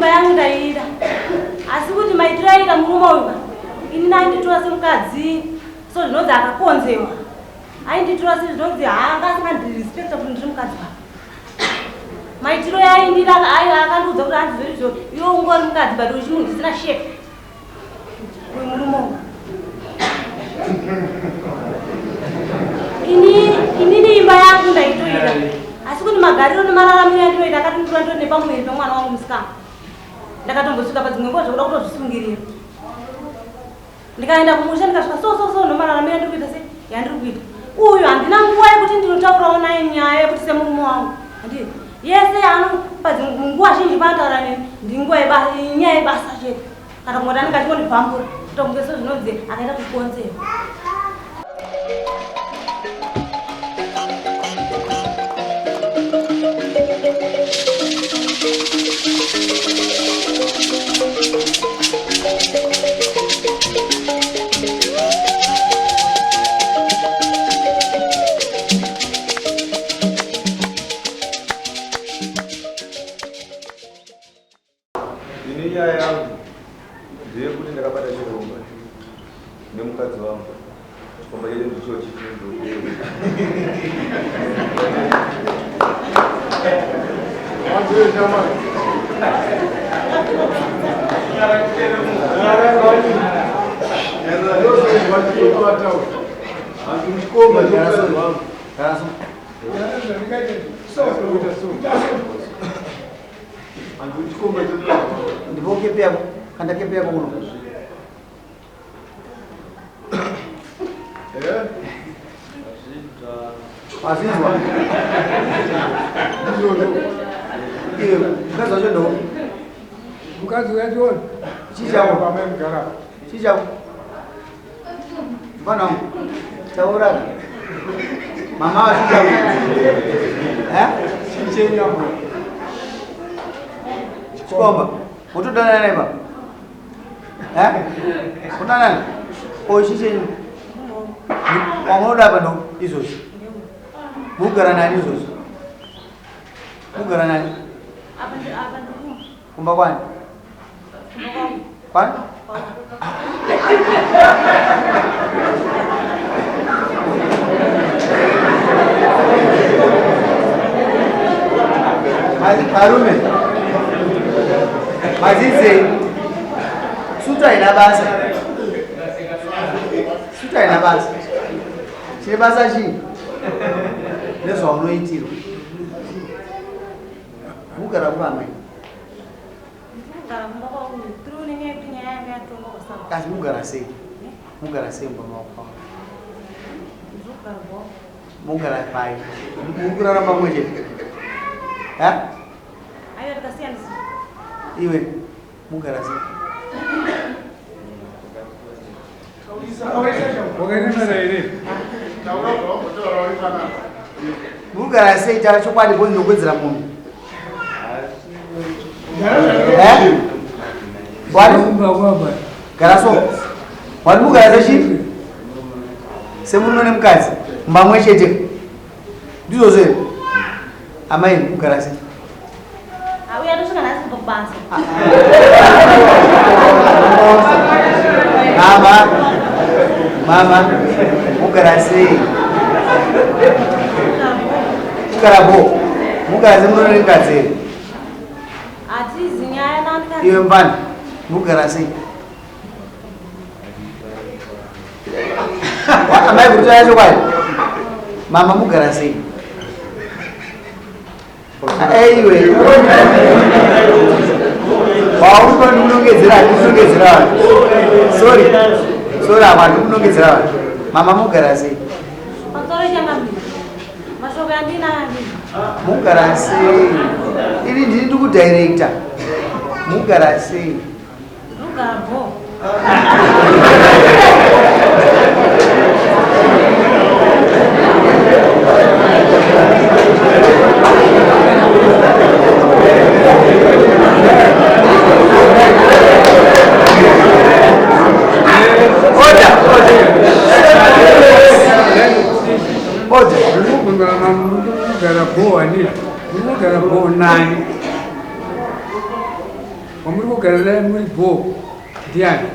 Imba yangu ndaiida, asi kuti maitiro aiita murume uyu ka, ini ndainditora semukadzi so zvinonzi akakonzewa. Ainditora sezvinonzi haanga asingandirespecta kuti ndiri mukadzi wake. Maitiro yaindida ayo akandiudza kuti hanzi zvoizvo iwe ungori mukadzi but uchimunhu chisina shape. Uyu murume uyu. Ini inini imba yangu ndaitoida. Asi kuti magariro nemararamiro andinoita akatondura ndori nepamuviri pemwana wangu musikana. Ndakatombosvika padzimwe nguva zvekuda kutozvisungirira. Ndikaenda kumusha ndikasvika so so so nomararamiro andiri kuita se yandiri kuita. Uyu handina nguva yekuti ndinotaurawo naye nyaya yekuti semurume wangu. Handii yese yaanopa nguva zhinji paanotaura neni ndinguva yebasa inyaya yebasa chete. Kana kungoti anenge achingondibvambura kuita kunge sezvinonzi akaita kukonzera. Ini nyaya yangu ndeyekuti ndakabata chikomba nemukadzi wangu. Chikomba chedu ndicho chinonzi Ndipo kepe yako, kanda kepe yako kuno. Wazvinzwa? Iwe, mukadzi wacho ndo. Mukadzi wacho Chii chako? Chii chako? Mfana wangu, taura. Mama chii chako? Eh? Chikomba. Mutodanana naye baba? Eh? Kudanana? O chii chenyu? Wamunoda apa ndo izvozvi. Mugara nani izvozvi? Mugara nani? Apa ndikumba. Kumba kwani? Kumba kwangu. Kwani? Varume, madzidzei? Sutu haina basa. Sutu haina basa. Chine basa chii? Nezvaunoitirwa. Mugara kuba amai. Ndikugara kumba kwangu through nenyaya yekuti nyaya yanga yatongwa kwaSambo. Asi mugara sei? Mugara sei mumba mako? Ndikugara bho. Mugara pai? Muri kurara pamwe chete? Ha? Aiwa tikasiyanisa. Iwe mugara sei? Mugara sei taura chokwadi bho ndinokwedzera munhu. Eh? Wani? Gara so. Wani mugara sechi? Semurume nemukadzi. Mumba mwe chete. Ndizvozvo here? Amai mugara sei? Auya atosvika nhasi kubva kubasa. Mama. Mama. Mugara sei? Mugara bo. Mugara semurume nemukadzi here? Hatizi nyaya nani. Iwe mfana. Mugara sei? Amai kutaura chokwadi. Mama mugara sei? Aiwe. Wauri kunongedzera, kunongedzera vanhu. Sorry. Sorry, apa ndikunongedzera vanhu. Mama mugara sei? Pamusoro changamire. Mashoko andinayo andina. Mugara sei? Ini ndini ndikudirector. Mugara sei? Ndikugara bho. Order. Order. Mugara bho ani? Mugara bho nani? Wamuri kugara naye muri bhoo ndiani?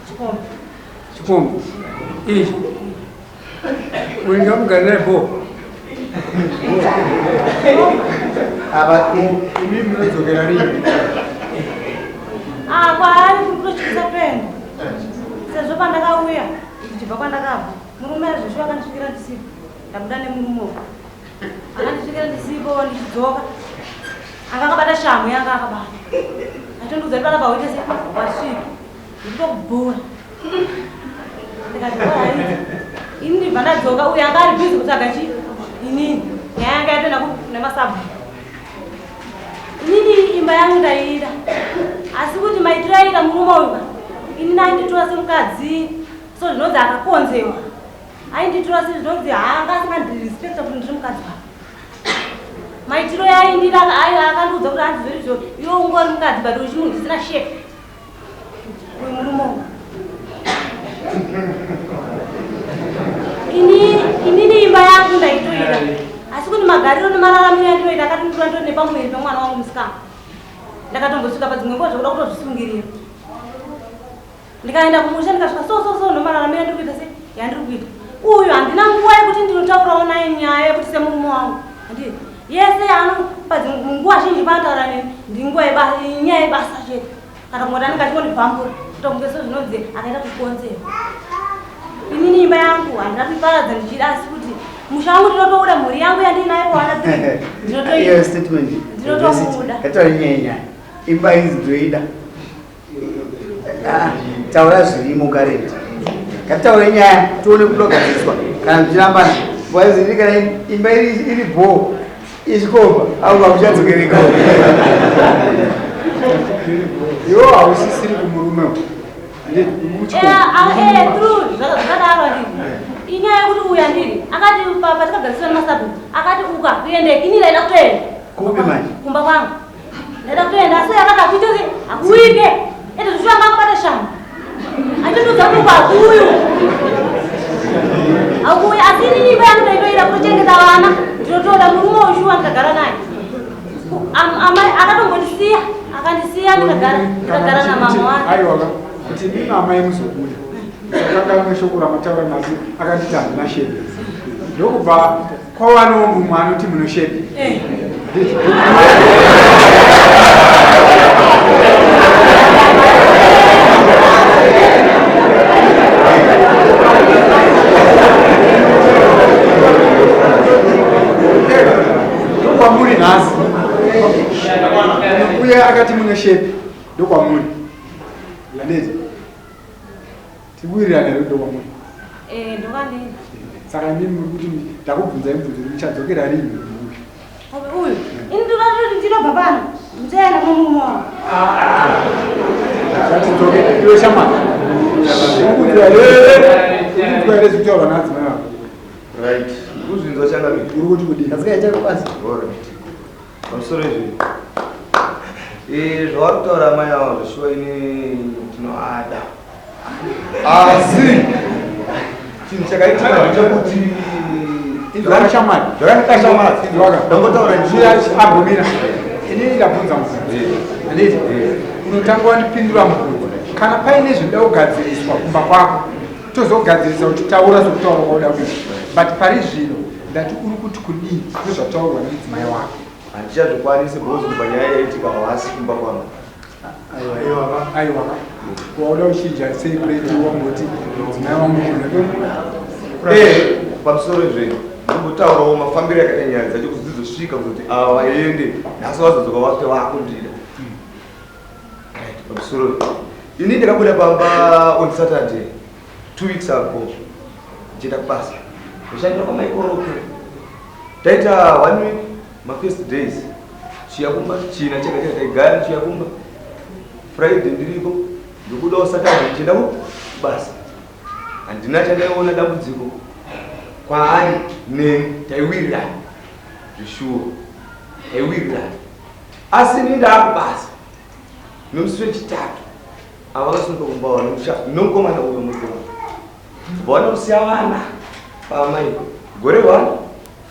Chikomba. Chikomba. Ichi. Uyu ndamugara naye bhoo. Apa Imi munodzokera rini? Ah, kwaari kuri kutotyisa kutoenda sezvo pandakauya ndichibva kwandakabva murume azvishuwa akandisvikira ndisipo, ndabuda nemurume uyu akandisvikira ndisipo, ndichidzoka anga akabata shamhu yanga akabata, atondiudza kuti panapa uite se wasvika ndikutokubhura. Ndikati alright, ini ndibva ndadzoka. Uyu anga ari busy kutsvaga chi inini, nyaya yanga yatoenda nemasabhuku. Inini imba yangu ndaiida, asi kuti maitiro aiita murume uyu ka, inini ainditora semukadzi so zvinonzi akakonzewa, ainditora sezvinonzi haanga asingandirespecta kuti ndiri mukadzi wake. Maitiro yaindida akandiudza kuti hanzi zvoizvo iwe ungori mukadzi but uchimunhu chisina shape. Uyu murume uyu, inini imba yangu ndaitoida, asi kuti magariro nemararamiro yandinoita akatondura ndori nepamuviri pemwana wangu musikana. Ndakatombosvika padzimwe nguva zvekuda kutozvisungirira. Ndikaenda kumusha, ndikasvika so so so nomararamiro yandiri kuita se yandiri kuita uyu, handina nguva yekuti ndinotaurawo naye nyaya yekuti semurume wangu handi yese yaano padzimwe nguva zhinji paanotaura neni ndinguva inyaya yebasa chete, kana kungoti anenge achingondibvambura kuita kunge so zvinonzi akaita kukonzerwa. Inini imba yangu handina kuiparadza ndichida, asi kuti musha wangu ndinotouda, mhuri yangu yandinayo pawana iyo ndinotoida. Statement. Ndinotomuda. Ngataure nyaya nyaya. Imba idzi ndoida. Ah, taura zvirimo current. Ngataure nyaya tione kutogadziriswa kana tichirambana. Waziri kana imba iri bho ichikomba au hakuchadzokereka. Iwo hausisiri kumurume uyu. True, zvakadaro. Handiri inyaya yekuti uyu handiri akati patikagarisana nemasabhuku akati uka kuende, ini ndaida kutoenda. Kupi manje? Kumba kwangu ndaida kutoenda, asi akati akuitose akuike ende zvishuwa anga akabata shamhu achindudza kuti uku hakuuyu hakuuyi. Asi inini imba yangu ndaitoida kutochengeta vana, ndinotoda murume ushuwa ndikagara naye. Amai akatombondisiya, akandisiya ndikagara namama wake. Aiwa, kuti ndimi amai muzobuda sakakamwe shoko ramataura nasi akanditi handina shape, ndokubva kwawanawo mumwe anoti muno shape. Ndokwamuri nhasi uye akati mune shape, ndokwamuri handiti? Tikuwirirana here? Ndokwamuri? Eh, ndokandini. Saka imimi muri kuti ndakubvunzai mubvunzo kuti muchadzokera rini murume? Uyu ini ndinototi ndinobva pano ndichaenda kuno murume wangu. Ngatidzoke. Iwe shamwari, urikudzwa here? Here zvikutaurwa naadzimai vako? Right, kuzvinzwa changamire. Uri kuti kudii? Kazikaita kubasa. Alright. Pamusoro izvi, zvavari kutaura amai ava zveshuwa ini ndinoada, asi chinhu chakaitika ndechekuti Inzwaka shamwari. Zvakaita shamwari. Inzwaka. Ndangotaura. Njira agomira. Inini ndabvunza mubvunzo, handiti? Unotanga wandipindura mubvunzo. Kana paine zvinoda kugadziriswa kumba kwako, tozogadzirisa uchitaura sokutaura kwauda kuita, but pari zvino ndati uri kuti kudii nezvataurwa nemudzimai wako? Handichazvikwanisi because kubva nyaya yaitika havasi kumba kwangu. Aiwaka, aiwaka, wauda kuchinja sei plate wamboti mudzimai wangu munhu? Pamusoro izveni ndimbotaurawo mafambiro akaita nyaya dzacho kuti dzizosvika kuzoti ava vaende nhasi vazodzoka vakuti vakundida. Right, pamusoro ini ndakabuda pamba on Saturday 2 weeks ago ndichienda kubasa, ndoshandira kwamaikoroke. Taita one week, mafirst days chiya kumba china chega chega, taigara chiya kumba Friday ndiriko, ndobudawo Saturday ndichienda kubasa. Handina chandaiona dambudziko kwaari neni, taiwirirana zvishuwo, taiwirirana. Asi ini ndaakubasa nomusi wechitatu, ava vakasunga kumba nomukomana uyo mukoma vaona kusiya vana pamai gore 1,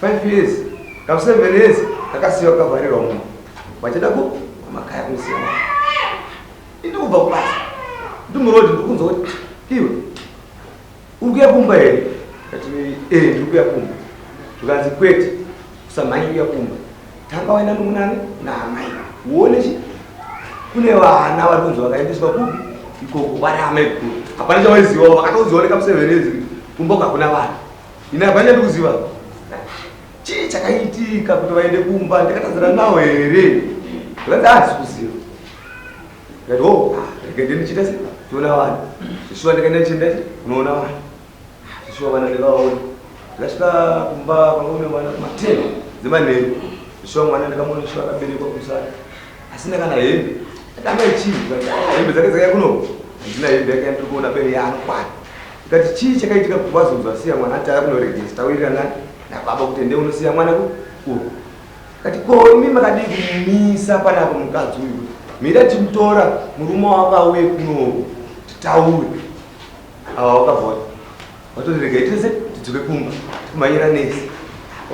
5 years ka 7 years kakasiyiwa kakavharirwa munhu vachida ku kwamakaya kunosiya vana. Indikubva kubasa. Ndimuroad ndikunzwa kuti ah, iwe uri kuya kumba here? Kati eh ndiri kuya kumba. Zvikanzi kwete usamhanye kuya kumba. Tanga waenda nomunani naamai. Uone chi kune vana vari kunzi vakaendeswa kupi ikoko vari amai guru. Hapana chavaiziva vakatoziva nekamusevenezi kuti kumba uku hakuna vana. Ini hapana chandikuziva. Chii chakaitika kuti vaende kumba ndakatadzana nawo here? Zvikanzi handisi kuziva. Ndikati oh, ah, rega ndiende ndichiita se tiona vana. Zvishuwa ndikaenda ndichienda kunoona vana. Zvishuwa vana ndikavaona. Ndikasvika kumba kwanga kune vana kuma 10 dzemanheru. Zvishuwa mwana ndikamuona zvishuwa akaberekwa kumusana. Asina kana hembe. Ndanga chii? Ndikati ah, hembe dzake dzakauya kuno. Handina hembe yake yandiri kuona bere yaanokwana. Ndikati chii chakaitika kuti wazonzwa siya mwana ati aya kunoregesa tawirirana nababa kuti ende unosiya mwana ku uku. Kati ko imi makadii kumisa panapa mukadzi uyu kuti mira timutora murume wako auye kunoku titaure. Ava wakabva watoti regai tese tidzoke kumba tikumhanyira nesi.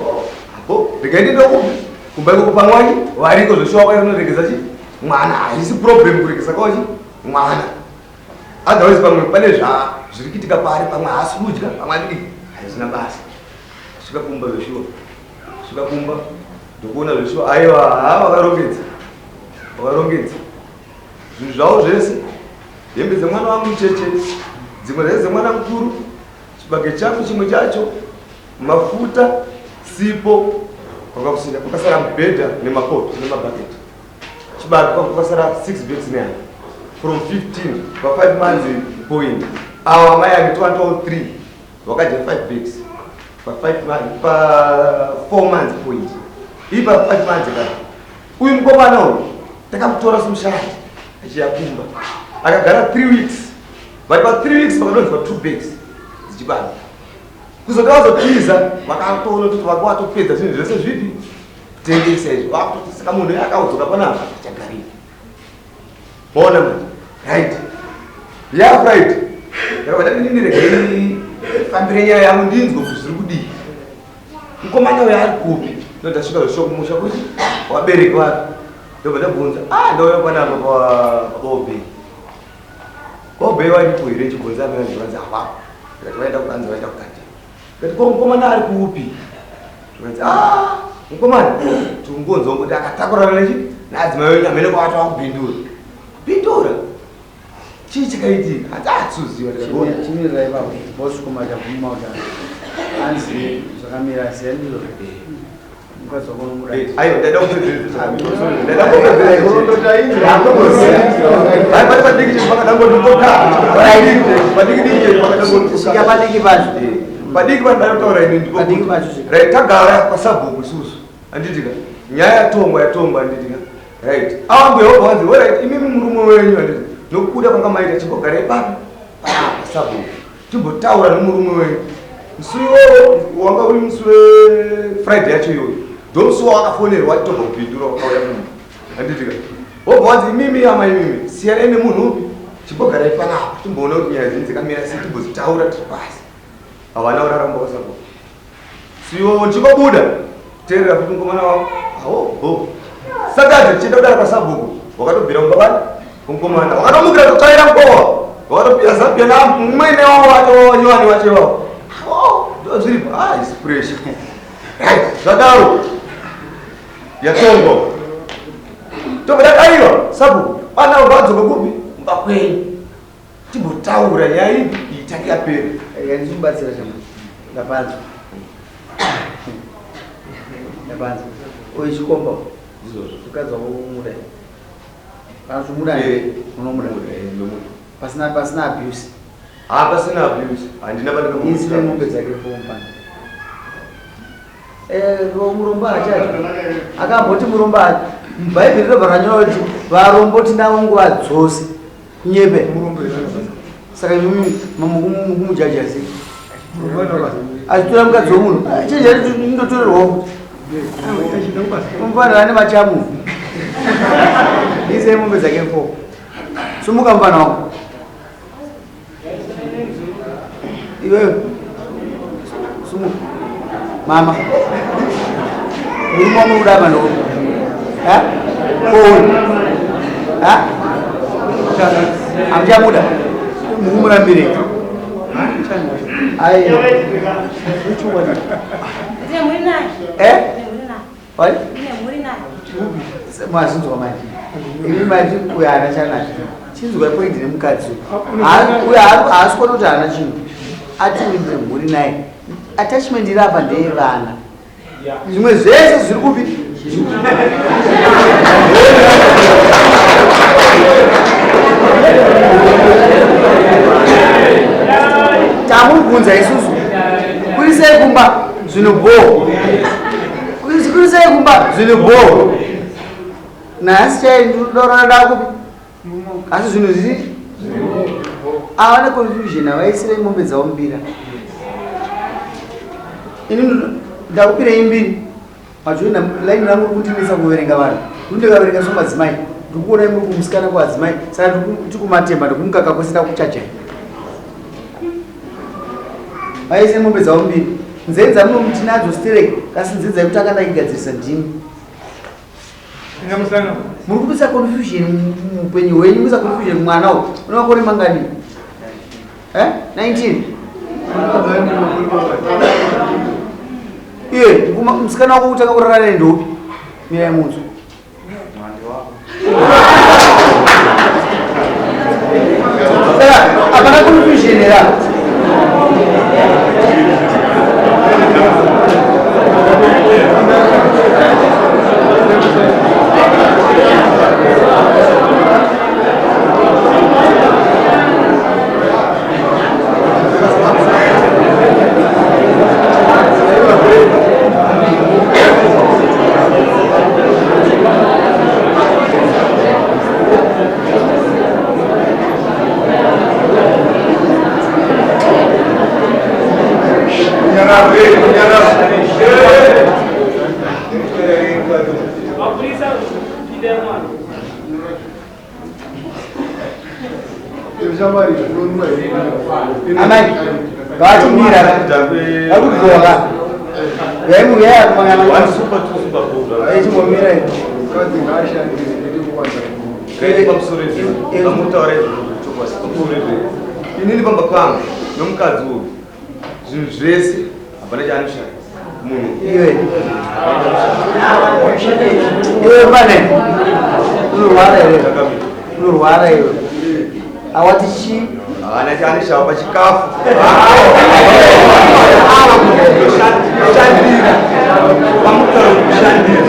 Oh, apo regai ndiende kupi kumba ikoko pamwani variko zveshuwa kwai unoregesa chi mwana haisi problem kuregesa kwacho chi mwana. Otherwise pamwe pane zva zviri kuitika paari pamwe haasi kudya pamwe adii hazvina basa. Svika kumba zveshuwa. Svika kumba ndokuona zveshuwa aiwa haa vakarongedza. Vakarongedza zvinhu zvavo zvese hembe dzemwana wangu mucheche dzimwe dzaive dzemwana mukuru chibage changu chimwe chacho mafuta sipo kwanga kusina kwakasara mubhedha nemapoto nemabhaketi chibage kwanga kwakasara 6 bags nehalf from 15 pa 5 months point awa amai ake 203 wakadya 5 bags pa 5 months pa 4 months point ii pa 5 months ka uyu mukomana uyu takamutora semushandi achiya kumba akagara 3 weeks but pa 3 weeks pakadonzwa 2 bags dzichibata kuzoti vazotiza vakatoona kuti vanga vatopedza zvinhu zvese zvipi kutengesa izvi vakutoti saka munhu akaudzoka panapa achagarira Ona manje. Right. Yeah, right. Ndakabva ndati ndini regai fambire nyaya yangu ndinzwe kuti zviri kudii. Mukomana uyo ari kupi? Ndo ndasvika zveshuwa kumusha kuti wabereki vake. Ndobva ndabvunza, ah ndauya panapa pa Bobey. Bobey varipo here chibvunza amene zvikanzi havapo. Ndikati vaenda kukanzi vaenda kukati. Ndikati ko mukomana ari kupi? Zvikanzi ah mukomana tikungonzwa kuti akatakurana nechi naadzimai wenyu amene kwavati vakubhindura. Bhindura? Chii chakaitika? Hanzi ah tsuziwa ndikagona. Chimirira ipapo boss kuma chabvuma kuti anzi zvakamira ziya ndizvo. Mukadzi wako unomuda. Eh, aiwa ndaida kupedzera. Ndaida kupedzera. Vai vai padiki chete pakadangoti Padiki diki chete pakadangoti. Svika padiki pacho. Padiki pandada kutaura ini ndipo. Padiki pacho svika. Right tagara pasabhuku isusu. Handitika. Nyaya yatongwa yatongwa handitika. Right. Awa mbuya wobva wanzi alright imimi murume wenyu handiti. Nokubuda kwanga maita chimbogarai papi? Pasabhuku. Timbotaura nemurume wenyu. Musi iwowo wanga uri musi weFriday yacho iyoyo. Ndomusi wawakafonerwa achitobva kupindura wakauya kumba. Handitika. Wobva wanzi imimi ama imimi siyanai nemunhu upi? Chimbogarai panapa timboona kuti nyaya dzenyu dzakamira sei timbodzitaura tiri pasi. Havana kuraramba kwasabhuku. Siwo ndichingobuda teerera futi mukomana wavo awo bo saka tichienda kudara kwasabhuku wakatobvira kumba kwani kumukomana wakatomukira kutsvaira mukowa wakatopia zambia namwene wavo wacho wanyowani wacho iwawo awo ndo zviripo ah is fresh right zvadaro yatongwa tobva tadaiwa sabhuku vana vadzoka kupi kumba kwenyu timbotaura nyaya iyi itange yapera. Rega ndichimubatsira chama. Ndapanzwa. Ndapanzwa. Uyu chikomba. Ndizvozvo. Mukadzi wako umuda. Kana kuti umuda Eh. unomuda. Eh, ndomuda. Pasina pasina abuse. Ah, pasina abuse. Handina pandinga Isi mombe dzake fomba. Eh, murombo achacho. Akamboti murombo acho. Bhaibheri rinobva ranyora kuti varombo tinavo nguva dzose. Kunyepe. Saka imimi mukumujaja sei? Achitora mukadzi wemunhu. Chenjeri ndotorerwawo. Mufana ane machamu. Isei mombe dzake fo. Sumuka mufana wangu. Iwewe. Sumuka. Mama. Murume wamunoda apa ndoupi? Ha? Kouyu. Ha? Hamuchamuda. Mukumurambirei? Aiwa. Ndine mhuri naye. Eh? Ndine mhuri naye. Wai? Ndine mhuri naye. Mazinzwa manje. Imi mati uyo haana chanacho. Chinzwa point nemukadzi uyu. Uyo haasi kuona kuti haana chinhu. Ati uyu ndine mhuri naye. Attachment iri apa ndeyevana. Zvimwe zvese zviri kupi? Tamubvunza isusu. Kurisei kumba zvinhu bhoo. Kurisei kumba zvinhu bhoo. Nhasi chai ndorora ndakupi? Asi zvinhu zviri ava ne confusion havaisire mombe dzavo mbira. Ini ndakupirei mbiri majoina line rangu rikundinetsa kuverenga vanhu. Ndikaverenga so madzimai ndikuona muri kumusikana kuadzimai saka ndiri kumatemba ndikumukaka kwese ndakuchajai. Vaise mombe dzavo mbiri. Nzee dzamunomuti nadzo stereki kasi nzee dzaikutanga ndaigadzirisa ndimi. Muri kubisa confusion muupenyu hwenyu, kuisa confusion mwana uyu. Une makore mangani? Eh? 19. Iye, musikana wako kutanga kurara naye ndopi? Mirai munzwe. Saka hapana confusion here apa? Amai, vachimira vakudzoka. Vaimuuyaichimbomira Inini pamba pangu nomukadzi uyu zvinhu zvese hapana chaanoshaya munhu. Iwe iwe pane unorwara here? Unorwara iwe. Awati chii? Haana chaanoshaya pachikafu. Kushandira. Pamutauro kushandira.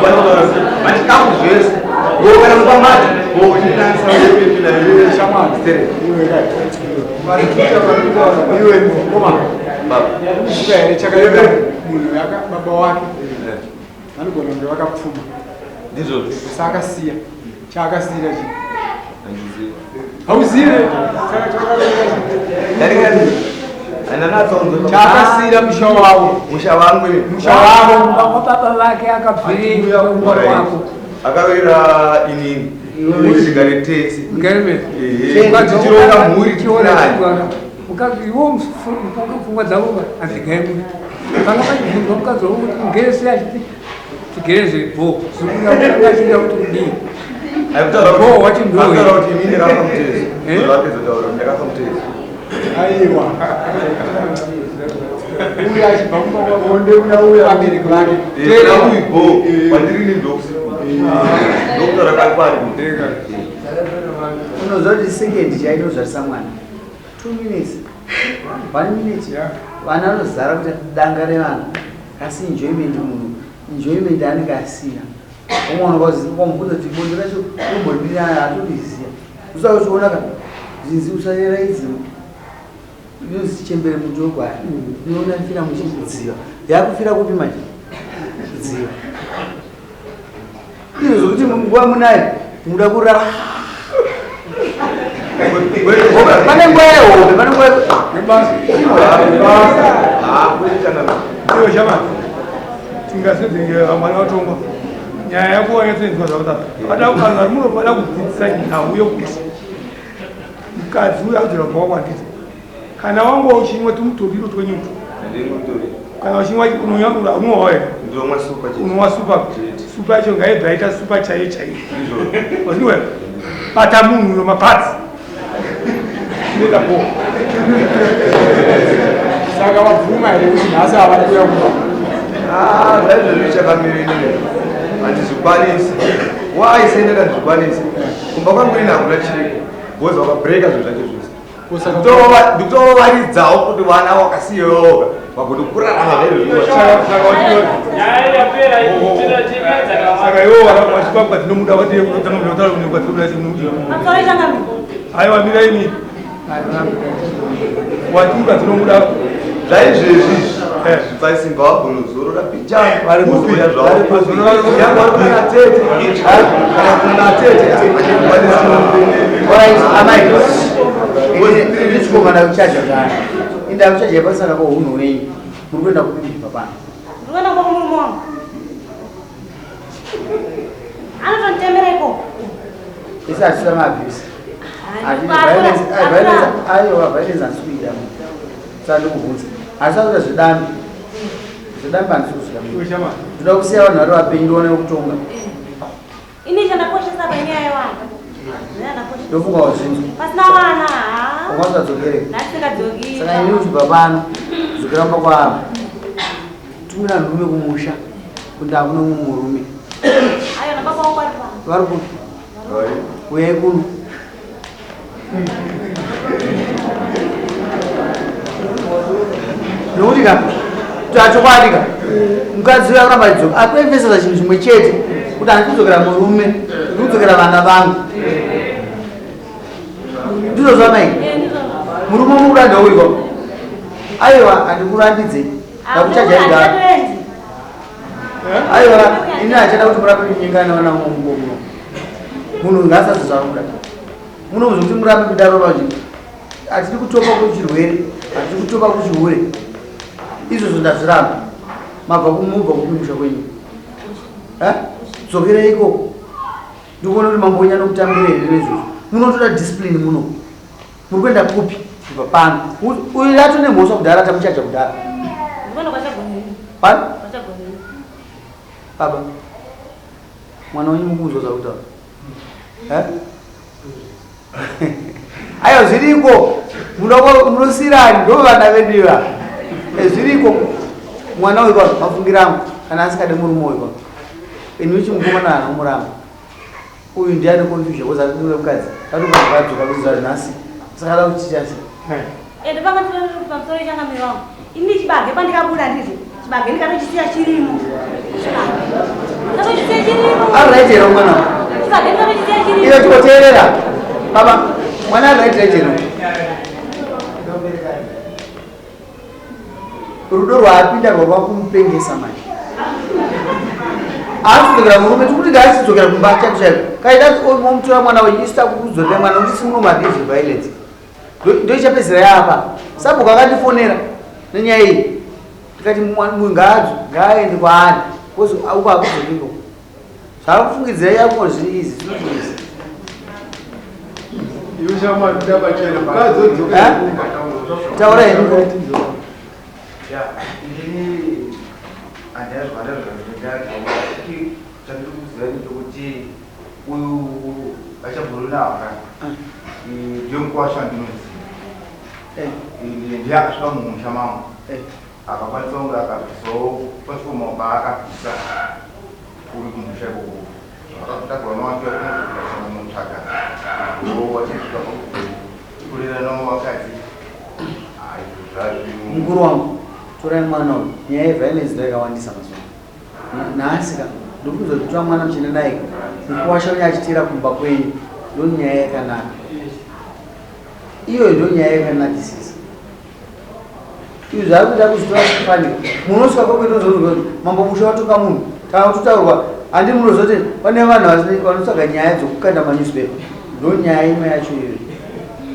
Pamutauro pachikafu zvese. Kana mumba macho. Munhu baba wake vanogona kunge vakapfuma ndizvo saakasiya chaakasiyira chii hauzive chaakasiyira musha wavo musha wangu musha wavo baba vake akabvirei wako akaroera inini kuti tigare tese tichironga mhuri tinayo mukadzi iwo pfungwa dzavo hadzigare muri panga pachibvunzwa mukadzi wavo kuti mugere sei achiti tigere zvebho zvirikuachida kuti kudii Bho wacho ndowe. Kuti inini ndakafa mutezo. Vapedza kutaura ndakafa mutezo. Aiwa. Uyu achibva kumba kwabonde uya uya vabereki vake. Tera uyu bho kwandiri ini ndokusi. Ndokutaura kwari kwari. Unoziva kuti second chaiyo inozvarisa mwana. 2 minutes. 1 minute. Vana vanozara kuti danga revana. Asi enjoyment munhu enjoyment anenge asina. Umwe unokamubvunza kuti bonde racho unombodira haatoriziya. Usaka uchiona ka zvinzi usarera idzi inozi chembere muti wegwaya unoona fira muchidziva yakufira kupi manje dziva izvo zvokuti nguva munayo muda kurara pane nguva yehope pane nguva Iwe shama tingasedzenge mwana watongwa nyaya yako wanyatsoinzwa zvakadaro pada vanhu vari muno vada kudzidzisa nhau yokuti mukadzi uyo akudzora kubva kwanditi kana wanga uchimwa tumutoriro twenyutu kana uchimwa unonwa here unonwa supa supa yacho ngaibva yaita supa chaiyo chaiyo waziwa Bata munhu uyo mapatsi. Inoita bho. Saka vabvuma here kuti nhasi havana kuuya kumba? Ah, zvaizvozvi chakamira inini handizvikwanisi. Why sei ndati handizvikwanisi? Kumba kwangu ini hakuna chiriko because wakabreaka zvinhu zvacho zvese. Ndikutovaridzawo kuti vana wakasiyewoga vakuti kurarama saka iwo vachikwakwa dzinomuda aiwa mira imi watiuka dzinomuda zvaizvezvi zvipaisimba wagonozorora pichaauzouya zvavokuna tete kana kuna tete amai ndichikomana kuchaja kana inda kuchaja yepasana ko hunhu wenyu muri kuenda kupi kubva pano ndikuenda kumba kumurume wangu anotonditemera ikoko isi hatisa maabuse aiwa violence handisi kuida saka ndikubvunza handisa kuita zvedambi zvedambi handisi kuzvida ndoda kusiya vanhu vari vapenyu ndione kutonga Ini chandakoshesa panyaya yevana. Chandakoshesa. Ndofunga wazvinzwa. Pasina vana ha. Wanga usadzokere. Ndasingadzoki. Saka ini uchibva pano dzokera kumba kwavo. Tumira nhume kumusha kuti hakuna mumwe murume. Ayo na baba wangu vari pano. Vari kupi? Uyai kuno. Nokuti ka tachokwadi ka mukadzi uyo akuramba achidzoka akuemfesesa chinhu chimwe chete kuti handisi kudzokera murume ndiri kudzokera vana vangu ndizvo zvamai murume mukuranda uriko aiwa handikurambidze ndakuchaja igara aiwa ini hachada kuti murape kunyengana vana mungu muno munhu ngaasati zvakuda muno zvekuti murambe kudaro vachi hatidi kutopa kuchirwere hatidi kutopa kuchihure izvozvo ndazviramba mabva kumubva kupi musha kwenyu dzokerei ikoko ndikuona kuti mambo wenyu anokutambira here neizvozvo munotoda discipline muno muri kuenda kupi kubva pano uyu ato nemhosva kudhara tamuchaja kudhara pano baba mwana wenyu mukunzwa zvakutaura Eh? Ayo zviriko munosirani ndo vana vedu iva eh, zviriko mwana uyu kwa mafungira angu kana asikade murume uyu kwa ini uchi mukomana ana umuramba uyu ndiye ane confusion because atinoda mukadzi atobva kuziva nhasi saka ada kuchiita sei Ende panga ndiri pamusoro changamire wangu. Ini chibage pandikabuda ndizvo. Chibage ndikatochisiya chirimo. Chibage. Ndikatochisiya chirimo. Ari right here mwana? Chibage ndikatochisiya chirimo. Iyo chikoteerera. Baba, mwana ari right right here. Rudo rwaapinda rwava kumupengesa manje. Akudzokera murume tikuti ngaasidzokera kumba chaiko chaiko. Kaida momutora mwana wenyu isu takudzorera mwana kuti simuno mabhizi violence. Ndoichapedzera yapa. Sabhuku akandifonera nenyaya iyi. Ndikati munhu ngaaende kwaari. Kozi uko hakuzodiko. Zvakufungidzira yako zviri izi zvinoti izi. Taura henyu ko. Ya, inini handazvada zvandinoda chandiri kuziva ndechekuti uyu achabhurunaka ndiye mukwasha wandinoziva ndiye akasvika mumusha mangu akakwanisa kunge akabvisawo pashoma paakabvisa kuri kumusha ikoko zvakatagura mawake kunomutsvaga wachisvika kurera navo vakadzi mukuru wangu torai mwana uyu nyaya yeviolence ndoyakawandisa mazuva Nhasi ka ndikuzotora mwana muchine naye mukuwasha uye achiteera kumba kwenyu ndonyaya yakanaka iyoyo ndonyaya yakanakisisa izvi zvaari kuita kuzvitora kufanira munosvika kwekuita mambo musha watoka munhu kana kutotaurwa handi munozoti pane vanhu vanotsvaga nyaya dzokukanda manewspaper ndonyaya imwe yacho iyoyo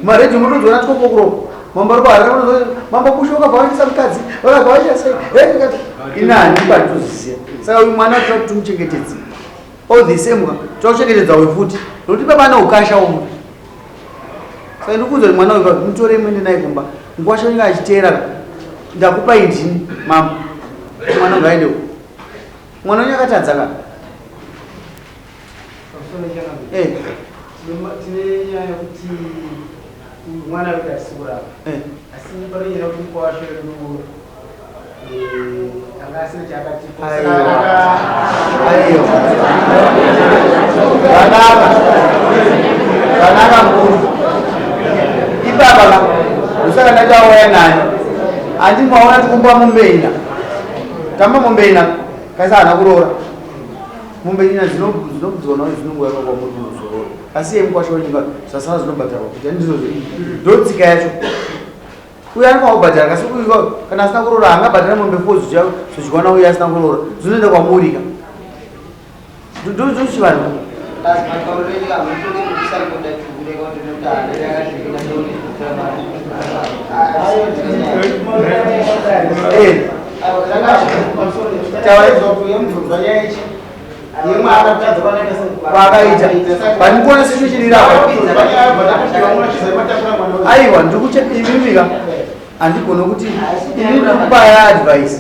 maredhiyo munotodziona tikopokuroko mambo ari kuharare munozo mambo bushu wakabva waitisa mukadzi wakabva waita sei ini handii panditoziziva saka uyu mwana toda kuti timuchengetedze all the same toda kuchengetedza uyu futi nokuti baba ane ukasha umwe saka ndikuudza kuti mwana uyu mutore muende naye kumba mukwasha unenge achiteera ndakupai ndini mambo mwana ngaende mwana unye akatadza ka eh. Tine nyaya yekuti mwana wedu hatisi kurapa eh. Asi pane nyaya yekuti mukwasha wedu eh, anga asina chaakatipa. Zvakanaka, zvakanaka mukuru. Ipapa ka ndosaka ndachauya naye. Handi maona tikumba mombe ina. Tamba mombe ina kaisa haana kuroora. Mombe ina dzinobvunzwa nawo dzinongouya kwamuri kunozorora. Asi iye mukwasha wenyika zvasara zvinobhadharwa kuti handizvozvo. Ndotsika yacho. Uyo anofanira kubhadhara kasi uyu kana asina kuroora haangabhadhara mombe fo zvodyiwa nauyo asina kuroora zvinoenda kwamuri ka. Ndochivanhu. Eh. Kwaakaita pandikuona situation iri apa. Aiwa ndikuche imimika handigone kuti ini ndikupaya advice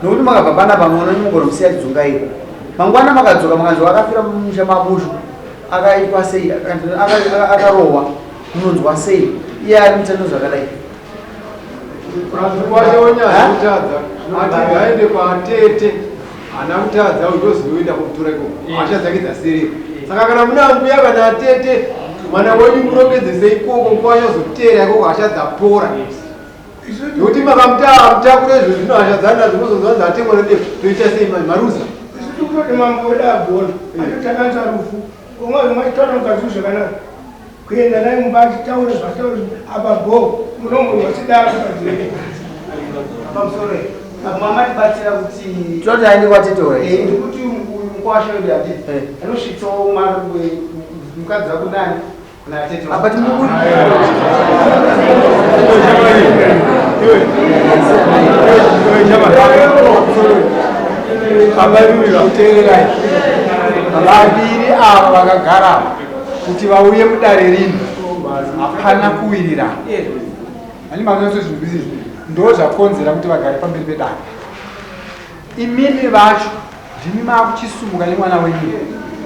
nokuti makabva panapa muona mugona musiya chidzungaira mangwana makadzoka makanzwa akafira mumusha mabushu akaitwa sei akarohwa munonzwa sei iye ari mutano zvakadai. Wacho wonyazotadza ati ngaende kwatete haana kutadza utozoenda kutora ikoko hasha dzake dzasirira. Saka kana muna mbuya kana atete mwana wenyu murongedzese ikoko nguva yozoteera ikoko hasha dzapora. Nokuti makamutakura izvo zvino hasha dzanadzo mozonzwa dzatemwa nedemo toita sei manje maruza. Isu tikutoti mambo wedu agona anotakanza rufu umwe umwe achitaura mukadzi zvakanaka kuenda naye mumba achitaura zvataura apa bho munomunhu wachidaro mukadzi pamusoro apa mama tibatsira kuti toti aende kwatete ora eh ndikuti uyu mukwasha wedu atete eh. anosvitsawo mwana mukadzi wako nani kuna atete apa timukuti Teererai, vaviri ava vakagara kuti vauye mudare rino hapana kuwirirana. Ani manonyatsozvinzwisisa ndo zvakonzera kuti vagare pamberi pedare. Imimi vacho ndimi makuchisumuka nemwana wenyu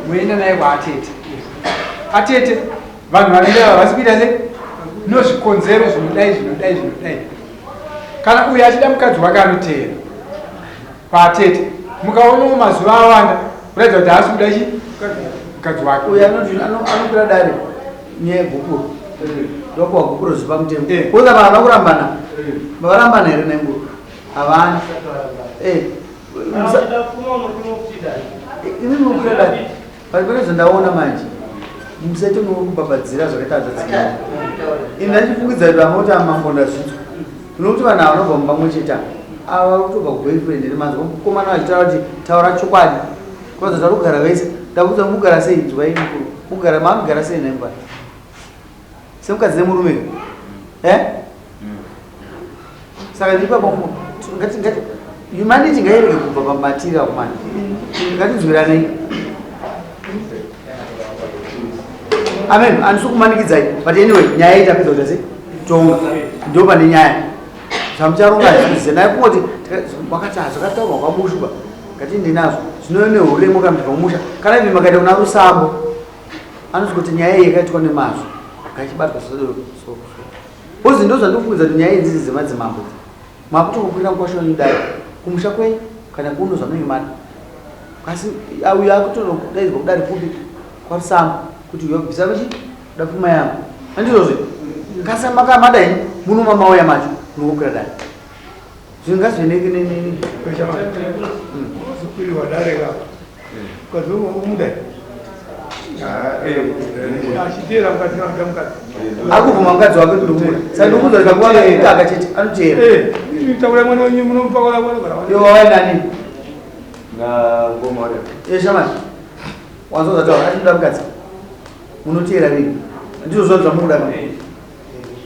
moenda naye kwaatete. Atete vanhu vaviri ava havasi kuita sei nozvikonzero zvinodai zvinodai zvinodai. Kana uyu achida mukadzi wake anoteera kwaatete mukaonawo mazuva awanda kuratidza kuti haasi kuda chi mukadzi wake. Uyu anokwira dare nyaya yegupuro ndokuwa gupuro zviri pamutemo koza vana kurambana vakarambana here nenguru havana imi munokwira dare pane zvandaona manje musaite murikubhabhadzira zvakaita hanzvadzi ini ndachifungidza kuti vamwe kuti amambo ndazvinzwa nokuti vanhu ava vanobva mumba mwe chete ava kutobva kuboyfriend nemanzwa mukomana vachitaura kuti taura chokwadi kuratidza kuti kugara vese ndakudza mugara sei nzwai mukuru mugara maakugara sei nemba semukadzi nemurume eh saka ndipapa ngati ngati humanity ngairege kubva pamatiri akomana ngatinzwiranei amen handisi kumanikidzai but anyway nyaya iyi tapedza kuita sei tonga ndo pane nyaya zvamucharonga hazvizive naye kungoti wakati zvakataurwa kwabushuba ngatiende nazvo zvinove nehuremo kana kuti pamusha kana ivi makaita kuna rusambo anozwi kuti nyaya iyi yakaitwa nemazvo ngaichibatwa so so Bozi ndozvandikufungidzira kuti nyaya idzidzi dzemadzimambo idzi makutokukwira mukwasha wenyu dai kumusha kwenyu kana kuno zvamunenge mada asi uyo akutonodaidzwa kudare kupi kwarusambo kuti uyo bvisa kuchi da pfuma yangu handizvozve kasi makamada henyu muno mamauya macho munokukwira dare zvinhu ngazviendeke nenini kukwiriwa dare ka mukadzi umuda achiteera mukadzi anoda mukadzi akubvuma mukadzi wake kuti umuda saka ndikuudza kuti kakuva kaka chete anoteera taura mwana wenyu munomupa kwa mwana kana iwe wauya nani na ngoma wale eh shamani wanzoza taura achinoda mukadzi munoteera rini ndizvo zvanhu zvamunoda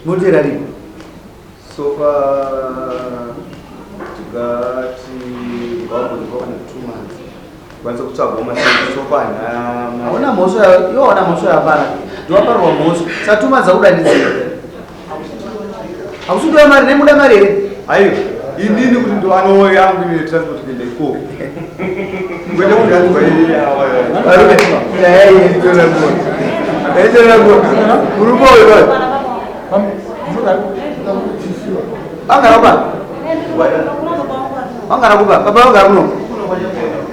munoteera rini So far tikati wabonekwa kana 2 months kwanisa kutsvagwa masei so far hauna mhosva iwe hauna mhosva yapara ndiwaparwa mhosva sa 2 months akuda ndidzii hakusi kudiwa mari nemuda mari here aiwa inini kuti ndiwanowo yangu ine transport kuenda ikoko kwete kuti anzwa varume nyaya iyi Murume uyu vangara kuba vangara kuba baba vangara kuno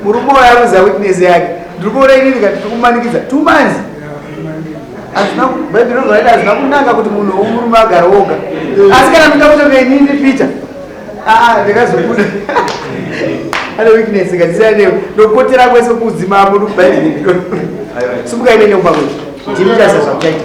murume uyu akuziva witness yake ndiri kuona inini kati tiri kumanikidza 2 months hazvina bhaibheri rinozoraita hazvina kunaka kuti munhu womurume agare woga asi kana muda kutonga inini peter aa ndakazobuda ane weakness ngatisiyane ndopotera kwese kudzimambo nokubhaibheri simukai nene kumba kwedu ndimi chasa zvamuchaita.